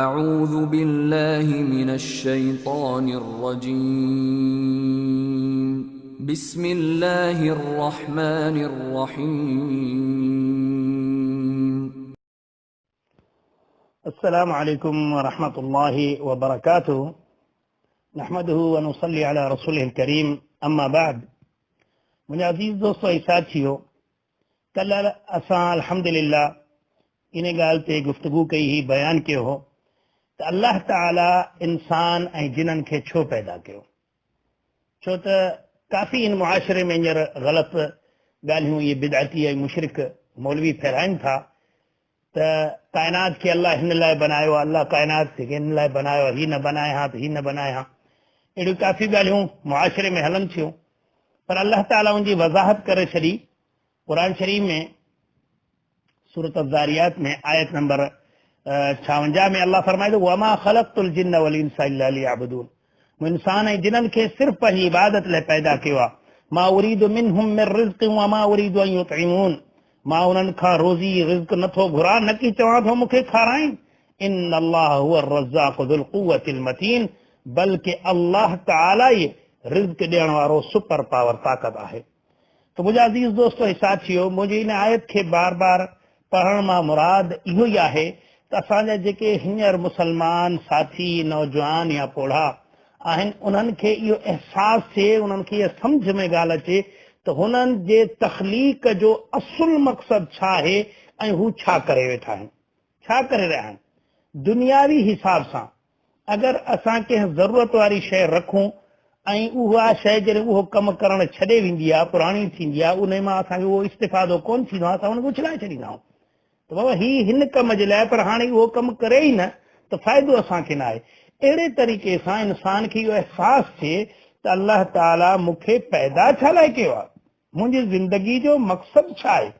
أعوذ بالله من الشيطان الرجيم. بسم الله الرحمن الرحيم. السلام عليكم ورحمة الله وبركاته. نحمده ونصلي على رسوله الڪريم. اما بعد. منهنجا عزيز دوستو ۽ ساٿيو، ڪلهه اسان الحمدلله ان ڳالهه تي گفتگو ڪئي هئي، بيان ڪيو هو ته الله تعالي انسان ۽ جنن کي ڇو پيدا ڪيو. ڇو ته ڪافي ان معاشري ۾ هينئر غلط ڳالهيون اهي بدعتي ۽ مشرڪ مولوي ڦهلائن ٿا ته ڪائنات کي الله هن لاء بنايو آهي، الله ڪائنات کي هن لاء بنايو آهي، هي نه بنائي ها ته هي نه بنائي ها. اهڙيون ڪافي ڳالهيون معاشري ۾ هلن ٿيون، پر الله تعالي ان جي وضاحت ڪري ڇڏي قرآن شريف ۾ سورة الذاريات ۾ آيت نمبر 56 ۾ الله فرمائي ٿو وما خلقت الجن والانس الا ليعبدون، مون انسان ۽ جنن کي صرف پنهنجي عبادت لاء پيدا ڪيو آهي. ما اريد منهم من رزق وما اريد ان يطعمون، مان انهن کان روزي رزق نٿو گهران، نه ڪي چوان ٿو مون کي کارائين. ان الله هو الرزاق ذو القوة المتين، بلڪه الله تعالي ئي رزق ڏيڻ وارو سپر پاور طاقت آهي. ته منهنجا عزيز دوستو ۽ ساٿيو، منهنجي ان آيت کي بار بار پڙهڻ مان مراد اهو ئي آهي ته اسان جا جيڪي هينئر مسلمان ساٿي، نوجوان يا پوڙها، آهن، انهن کي اهو احساس ٿئي، انهن کي اها سمجهه ۾ ڳالهه اچي ته هنن جي تخليق جو اصل مقصد ڇا آهي ۽ هو ڇا ڪري ويٺا آهن، ڇا ڪري رهيا آهن. دنياوي حساب سان اگر اسان ڪنهن ضرورت واري شيء رکون ۽ اها شيء جڏهن اهو ڪم ڪرڻ ڇڏي ويندي آهي، پراڻي ٿيندي آهي، انهي مان اسان کي اهو استفادو ڪونه ٿيندو آهي، اسان ان کي اڇلائي ڇڏيندا آهيون ته بابا هي هن ڪم جي لاء، پر هاڻي اهو ڪم ڪري ئي نه ته فائدو اسان کي نه آهي. اهڙي طريقي سان انسان کي اهو احساس ٿئي ته الله تعاليٰ مون کي پيدا ڇا لاء ڪيو آهي، منهنجي زندگي جو مقصد ڇا آهي.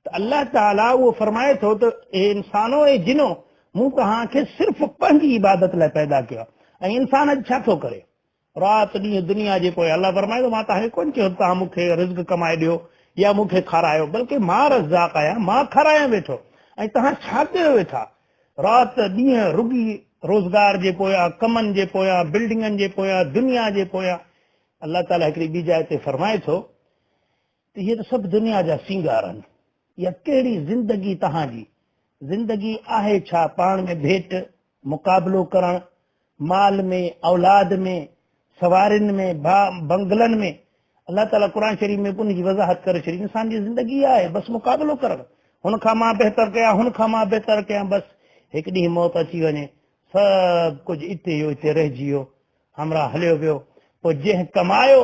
ته الله تعاليٰ اهو فرمائي ٿو ته اي انسانو، اي جنو، مون توهان کي صرف پنهنجي عبادت لاء پيدا ڪيو آهي. ۽ انسان اڄ ڇا ٿو ڪري؟ رات ڏينهن دنيا جي پويان. الله فرمائي ٿو مان توهان کي ڪونه چيو ته توهان مون کي رزق ڪمائي ڏيو يا مون کي کارايو، بلڪه مان رزاق آهيان، مان کارايان ويٺو ۽ توهان ڇا ڪيو ويٺا؟ رات ڏينهن رڳي روزگار جي پويان، ڪمن جي پويان، بلڊنگن جي پويان، دنيا جي پويان. الله تعاليٰ هڪڙي ٻي جاء تي فرمائي ٿو ته اهي ته سڀ دنيا جا سينگار آهن. اها ڪهڙي زندگي توهان جي؟ زندگي آهي ڇا؟ پاڻ ۾ ڀيٽ، مقابلو ڪرڻ، مال ۾، اولاد ۾، سوارين ۾، بنگلن ۾. الله تعاليٰ قرآن شريف ۾ به ان جي وضاحت ڪري ڇڏي. انسان جي زندگي اها آهي، بس مقابلو ڪرڻ. هن کان مان بهتر ڪيان، هن کان مان بهتر ڪيان، بس هڪ ڏينهن موت اچي وڃي، سڀ ڪجهه اتي جو اتي رهجي ويو. همراهه هليو ويو. پوء جنهن ڪمايو،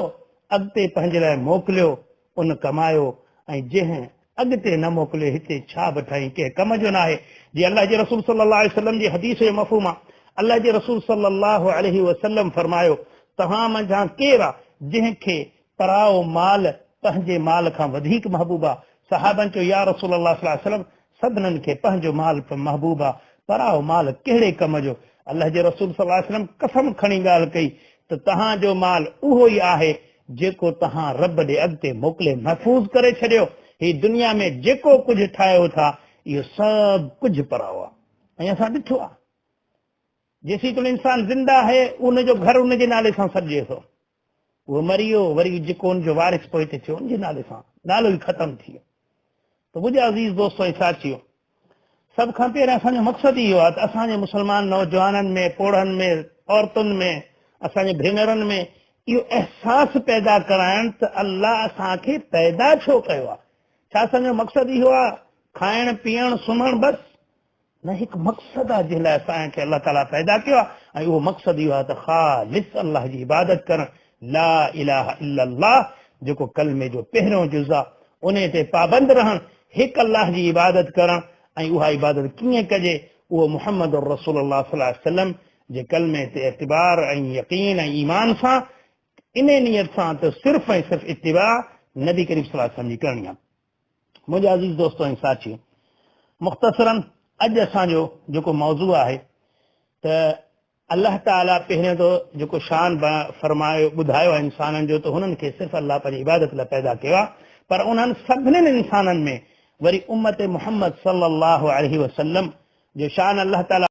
اڳتي پنهنجي لاء موڪليو، ان ڪمايو ۽ جنهن اڳتي نه موڪليو، هتي ڇا به ٺاهين، ڪنهن ڪم جو ناهي. جيئن الله جي رسول صلي الله عليه وسلم جي حديث جو مفهوم آهي. الله جي رسول صلي الله عليه وسلم فرمايو، توهان منجهان ڪير آ، جنهن کي پرائو مال پنهنجي مال کان وڌيڪ محبوب آ؟ صحابن چيو، يا رسول الله صلي الله عليه وسلم، سڀنن کي پنهنجو مال محبوب آ، پرائو مال ڪهڙي ڪم جو؟ الله جي رسول صلي الله عليه وسلم قسم کڻي ڳالهه ڪئي ته توهان جو مال اهو ئي آهي جيڪو توهان رب ڏي اڳتي موڪلي محفوظ ڪري ڇڏيو، هي دنيا ۾ جيڪو ڪجهه ٺاهيو ٿا اهو سڀ ڪجهه پرائو آ ۽ اسان ڏٺو آ جيسين تائين انسان زنده آهي ان جو گهر ان جي نالي سان سڏجي ٿو. اهو مري ويو، وري جيڪو ان جو وارث پوئتي ٿيو ان جي نالي سان نالو ئي ختم ٿي ويو. ته منهنجا عزيز دوستو ۽ ساٿيو، سڀ کان پهريان اسان جو مقصد اهو آهي ته اسان جي مسلمان نوجوانن ۾، پوڙهن ۾، عورتن ۾، اسان جي ڀينرن ۾ اهو احساس پيدا ڪرائڻ ته الله اسان کي پيدا ڇو ڪيو آهي؟ ڇا اسان جو مقصد اهو آهي کائڻ، پيئڻ، سمهڻ بس؟ نه، هڪ مقصد آهي جنهن لاء اسان کي الله تعاليٰ پيدا ڪيو آهي ۽ اهو مقصد اهو آهي ته خالص الله جي عبادت ڪرڻ، لا اله الا الله جيڪو ڪلمي جو پهريون جز آهي انهي تي پابند رهڻ، هڪ الله جي عبادت ڪرڻ ۽ اها عبادت ڪيئن ڪجي اهو محمد رسول الله صلي الله عليه وسلم جي ڪلمي تي اعتبار ۽ يقين ۽ ايمان سان انهي نيت سان ته صرف ۽ صرف اتباع نبي ڪريم صلي الله عليه وسلم جي ڪرڻي آهي. منهنجا عزيز دوستو ۽ ساٿيو، مختصراً اڄ اسان جو جيڪو موضوع آهي ته الله تعاليٰ پهريون ته جيڪو شان فرمايو ٻڌايو آهي انسانن جو ته هنن کي صرف الله پنهنجي عبادت لاء پيدا ڪيو آهي، پر انهن سڀني انسانن ۾ وري امت محمد صلي الله عليه وسلم جو شان الله تعاليٰ.